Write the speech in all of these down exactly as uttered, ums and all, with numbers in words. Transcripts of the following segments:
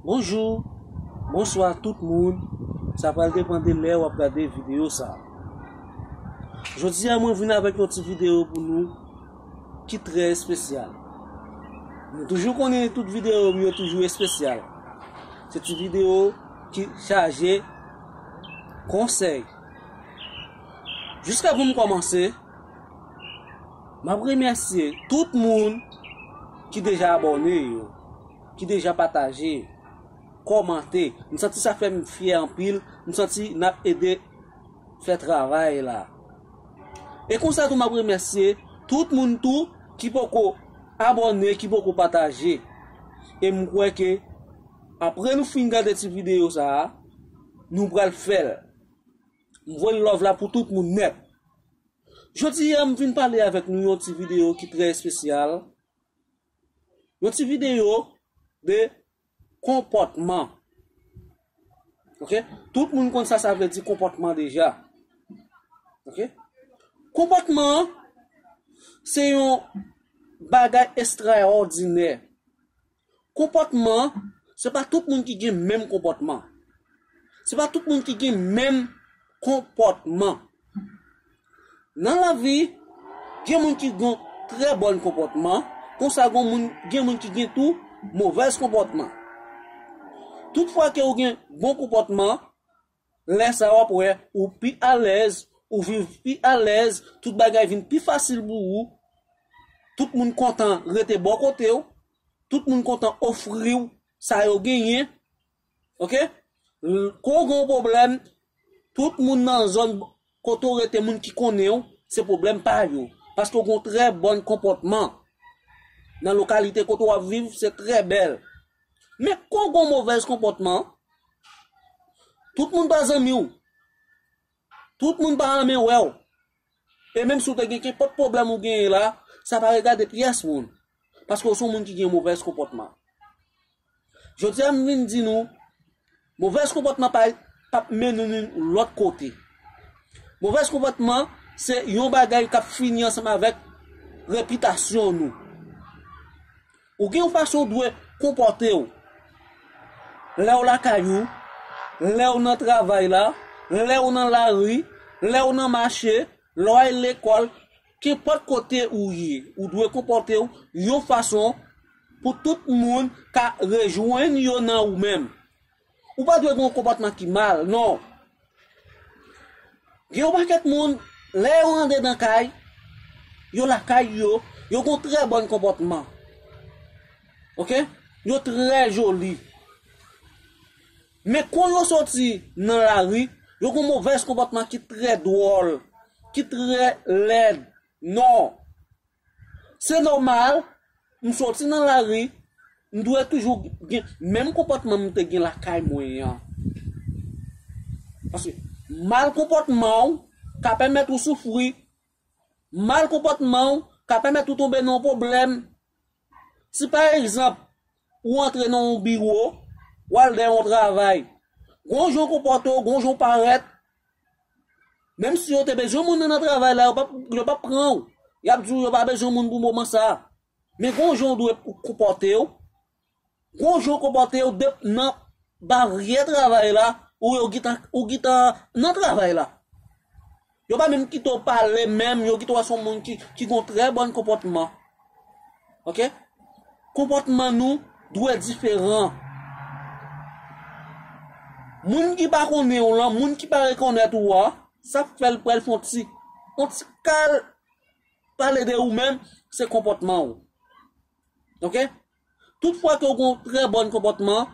Bonjou, bonswa tout moun. Sa pral depann de lè w ap gade videyo sa. Jodi a mwen vin avèk yon ti videyo pou nou ki trè espesyal. Nou toujou konnen tout videyo m yo toujou espesyal. Se ti videyo ki chaje konsèy. Jiskavan m kòmanse, m ap remèsye tout moun ki deja abòne yo, ki deja pataje, kòmante. M santi sa fè m fyè anpil. M santi n ap ede fè travay la. E konsa tou, m ap remèsye tout moun tou ki poko abòne, ki poko pataje. E m kwè ke apre nou fin gade ti videyo sa a, nou pral fè l. M voye love la pou tout moun nèt. Jodi a, m vin pale avèk nou yon ti videyo ki trè espesyal. Yon ti videyo de konpòtman. Ok? Tout moun konn sa sa vle di konpòtman deja. Ok? Konpòtman, se yon bagay estraòdinè. Konpòtman, se pa tout moun ki gen menm konpòtman. Se pa tout moun ki gen menm konpòtman. Nan lavi, gen moun ki gen trè bòn konpòtman, konsa gen moun, gen moun ki gen tou movèz konpòtman. Tout fwa ke ou gen bon konpòtman, lè sa w ap wè ou pi alèz, ou viv pi alèz, tout bagay vin pi fasil pou ou. Tout moun kontan rete bò kote w. Tout moun kontan ofri w sa yo genyen. Ok? L-, Kon gen yon pwoblèm, tout moun nan zòn kote w rete, moun ki konnen w, se pwoblèm pa yo. Paske w gen yon trè bòn konpòtman. Nan lokalite kote w ap viv, se trè bèl. Men kon gen yon movèz konpòtman, tout moun pa zanmi w. Tout moun pa renmen wè w. E menm si w te gen kenpòt pwoblèm ou genyen la, sa pa regade pyès moun. Paske w se yon moun ki gen movèz konpòtman. Jodi a, m vin di nou, movèz konpòtman pa, p ap mennen nou lòt kote. Movèz konpòtman, se yon bagay k ap fini ansanm avèk repitasyon nou. Ou gen yon fason w dwe konpòte w. Lè w lakay ou, lè w nan travay la, lè w nan lari, lè w nan mache, lè w al lekòl, kenpòt kote ou ye, ou dwe konpòte w yon fason pou tout moun ka rejwenn yo nan ou menm. Ou pa dwe gen yon konpòtman ki mal, non. Gen yon pakèt moun, lè yo andedan kay, yo lakay yo, yo gen trè bòn konpòtman. Ok? Yo trè joli. Men kon yo soti nan lari, yo gen movèz konpòtman ki trè dwòl, ki trè lèd. Non. Se nòmal, m soti nan lari, m dwe toujou gen menm konpòtman m te gen lakay mwen an. Paske mal konpòtman w ka pèmèt ou soufri. Mal konpòtman w ka pèmèt ou tonbe nan yon pwoblèm. Si pa egzanp, ou antre nan yon biwo, w al dèyè yon travay, gon jan w konpòte w, gon jan w parèt, menm si yo te bezwen moun nan nan travay la, yo p ap, yo p ap pran w. Y ap di w yo pa bezwen moun pou moman sa a. Men gon jan w dwe konpòte w. Gon jan w konpòte w de, nan baryè travay la, ou yo gentan, ou gentan nan travay la. Yo pa menm kite w pale menm, yo kite w wè se yon moun ki, ki gon trè bòn konpòtman. Ok? Konpòtman nou dwe diferan. Moun ki pa konnen w lan, moun ki pa rekonèt ou a, sa k fè l pral fè yon ti, yon ti kal pale de ou menm, se konpòtman ou. Ok? Tout fwa ke ou gen yon trè bòn konpòtman,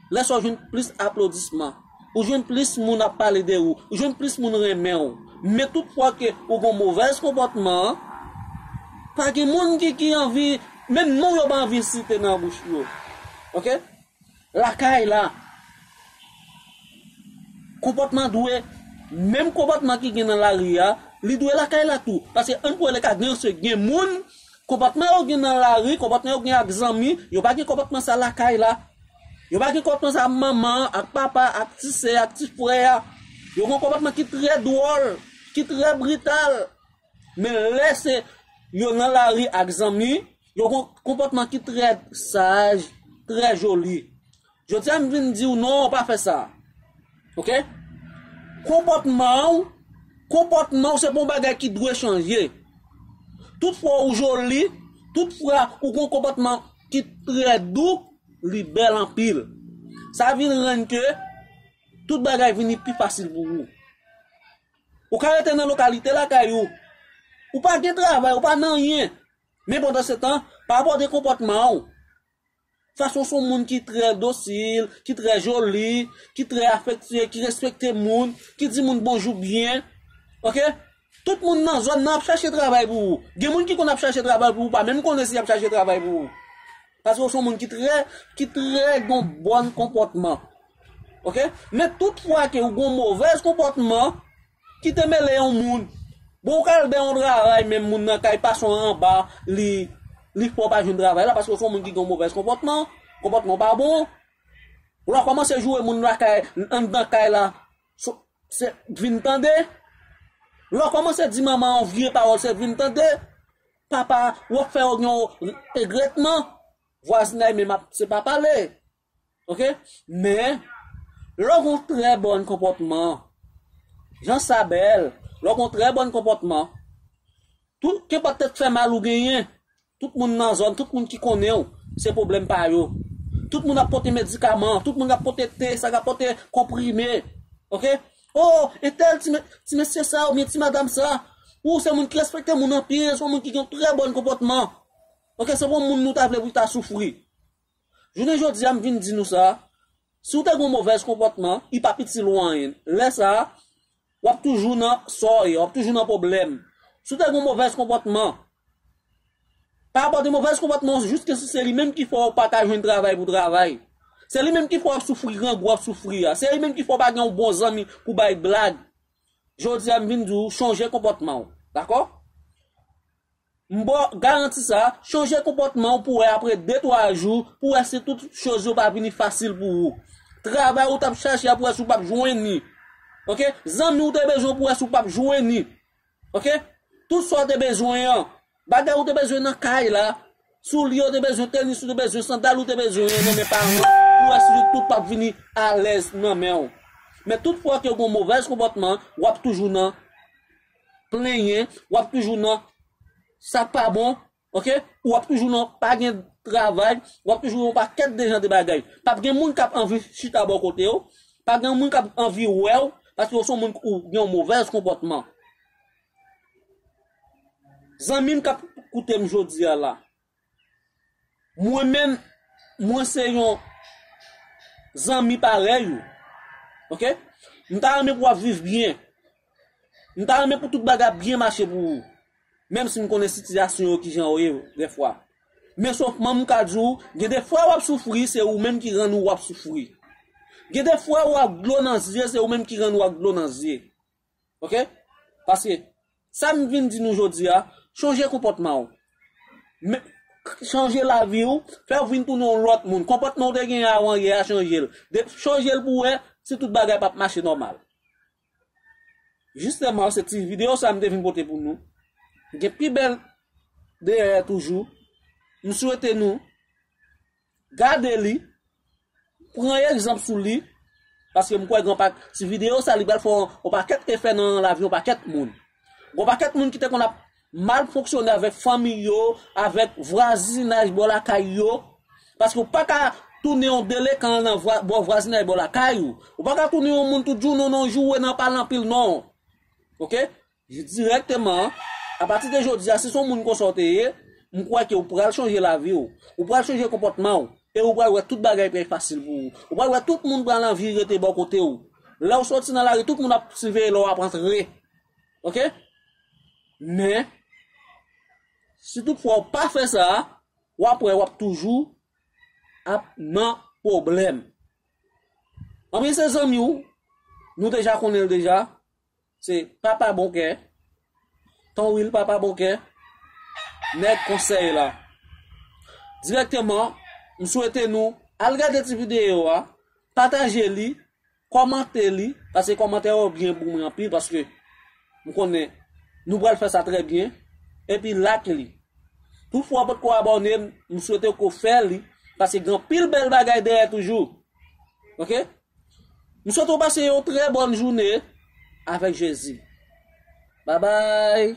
lè sa w jwenn plis aplodisman. Ou jwenn plis moun ap pale de ou. Ou jwenn plis moun renmen w. Men tout fwa ke ou gen yon movèz konpòtman, pa gen moun ki, ki anvi, menm non w yo pa anvi site nan bouch yo. Ok? Lakay la. Konpòtman dwe, menm konpòtman ki gen nan lari a, li dwe lakay la tou. Paske ann pran le ka gen, se gen moun, konpòtman yo gen nan lari, konpòtman yo gen ak zanmi, yo pa gen konpòtman sa lakay la. Yo pa gen konpòtman sa ak manman, ak papa, ak ti sè, ak ti frè a. Yo gen konpòtman ki trè dwòl, ki trè brital. Men lè se yo nan lari ak zanmi, yo gen konpòtman ki trè saj, trè joli. Jodi a m vin di w non, pa fè sa. Oke? Konpòtman w, konpòtman w se pa yon bagay ki dwe chanje. Tout fwa ou joli, tout fwa ou gen yon konpòtman ki trè dou, li bèl anpil. Sa vin rann ke tout bagay vini pi fasil pou ou. Ou ka rete nan lokalite lakay ou. Ou pa gen travay, ou pa nan anyen. Men pandan se tan, pa abòde konpòtman w. Fason w se yon moun ki trè dosil, ki trè joli, ki trè afektye, ki respekte moun, ki di moun bonjou byen. Oke? Tout moun nan zòn nan ap chache travay pou ou. Gen moun ki konn ap chache travay pou ou, pa menm konnen si y ap chache travay pou ou. Paske w se yon moun ki trè, ki trè gon bòn konpòtman. Oke? Men tout fwa ke ou gon movèz konpòtman, ki te mele yon moun. Bon, ou ka al bay yon travay, men moun nan kay pase w anba, li, li fè w pa jwenn travay la, paske w se yon moun ki gen yon movèz konpòtman, konpòtman w pa bon. Lè w kòmanse joure moun lakay, anndan kay la, so, se vin tande. Lè w kòmanse di manman yon vye pawòl, se vin tande. Papa, w ap fè yo gen yon egretman. Vwazinay menm ap, se pa pale. Oke? Men, lè w gen yon trè bòn konpòtman, jan sa bèl, lè w gen yon trè bòn konpòtman, tout, kenpòt tèt fè mal ou genyen, tout moun nan zòn, tout moun ki konnen w, se pwoblèm pa yo. Tout moun ap pote medikaman, tout moun ap pote te, sa k ap pote konprime. Oke? O, entèl ti me-, ti mesye sa, oubyen ti madanm sa, ou se moun ki respekte moun anpil, se yon moun ki gen yon trè bòn konpòtman. Oke, se pa yon moun nou ta vle pou ta soufri. Jounen jodi a, m vin di nou sa, si w te gen yon movèz konpòtman, li p ap itil ou anyen. Lè sa a, w ap toujou nan sa w ye, w ap toujou nan pwoblèm. Si w te gen yon movèz konpòtman, pa abòde movèz konpòtman w jiska si se li menm ki fè w pa ka jwenn travay pou travay. Se li menm ki fè w ap soufri grangou w ap soufri a. Se li menm ki fè w pa gen yon bon zanmi pou bay blag. Jodi a, m vin di w, chanje konpòtman w. Dakò? M ba w garanti sa, chanje konpòtman w pou wè apre de twa jou, pou wè si tout choz yo pa vini fasil pou ou. Travay ou t ap chache a pou wè si w p ap jwenn li. Oke? Zanmi ou te bezwen pou wè si w p ap jwenn li. Oke? Tout sa w te bezwen an. Bagay ou te bezwen nan kay la. Soulye ou te bezwen, tenis ou te bezwen, sandal ou te bezwen nan men paran w. Pou wè si tout p ap vini alèz nan men w. Men tout fwa ke w gen yon movèz konpòtman, w ap toujou nan plenyen, w ap toujou nan sa k pa bon, oke? W ap toujou nan pa gen travay, w ap toujou yon pakèt de jan de bagay. P ap gen moun k ap anvi chita bò kote w, p ap gen moun k ap anvi wè w, paske w se yon moun ou gen yon movèz konpòtman. Zanmi m k ap koute m jodi a la, mwen menm, mwen se yon zanmi parèy ou. Oke? M ta renmen pou w ap viv byen. M ta renmen pou tout bagay ap byen mache pou ou. Menm si m konnen sitiyasyon yo kijan yo ye, dèfwa. Men sofman m ka di w, gen de fwa w ap soufri, se ou menm ki rann ou w ap soufri. Gen de fwa w ak dlo nan zye, se ou menm ki rann ou ak dlo nan zye. Oke? Paske, sa m vin di nou jodi a, chanje konpòtman w. Men, chanje lavi w, fè w vin tounen yon lòt moun. Konpòtman w te genyen avan yè a, chanje l. De, chanje l pou wè si tout bagay p ap mache nòmal. Jisteman, se ti videyo sa m te vin pote pou nou. Gen pi bèl dèyè toujou. M swete nou gade li, pran egzanp sou li, paske m kwè gen pa-, ti videyo sa li pral fè yon, yon pakèt efè nan lavi yon pakèt moun. Gen yon pakèt moun ki te konn ap mal fonksyone avèk fanmi yo, avèk vwazinaj bò lakay yo, paske w pa ka tounen yon delekan nan vwa-, bò vwazinaj bò lakay ou. Ou pa ka tounen yon moun tout jounen w nan joure nan pale anpil non. Oke? Dirèkteman, apati de jodi a, si se yon moun konsa w te ye, m kwè ke w pral chanje lavi w. Ou pral chanje konpòtman w. E ou pral wè tout bagay pral fasil pou ou. Ou pral wè tout moun pral anvi rete bò kote w. Lè w soti nan lari, tout moun ap siveye lè w ap antre. Oke? Men, si toutfwa w pa fè sa, w ap wè w ap toujou ap nan pwoblèm. Anben se zanmi w, nou deja konnen l deja, se Papa Bon Kè, Ton Wil Papa Bon Kè, nèg konsèy la. Dirèkteman, m swete nou al gade ti videyo a, pataje li, kòmante li, paske kòmantè yo byen pou mwen anpil, paske m konnen nou pral fè sa trè byen, epi like li. Toutfwa w potko abòne, m swete ke w fè li, paske gen anpil bèl bagay dèyè toujou. Ok? M swete w pase yon trè bòn jounen avèk Jezi. Babay.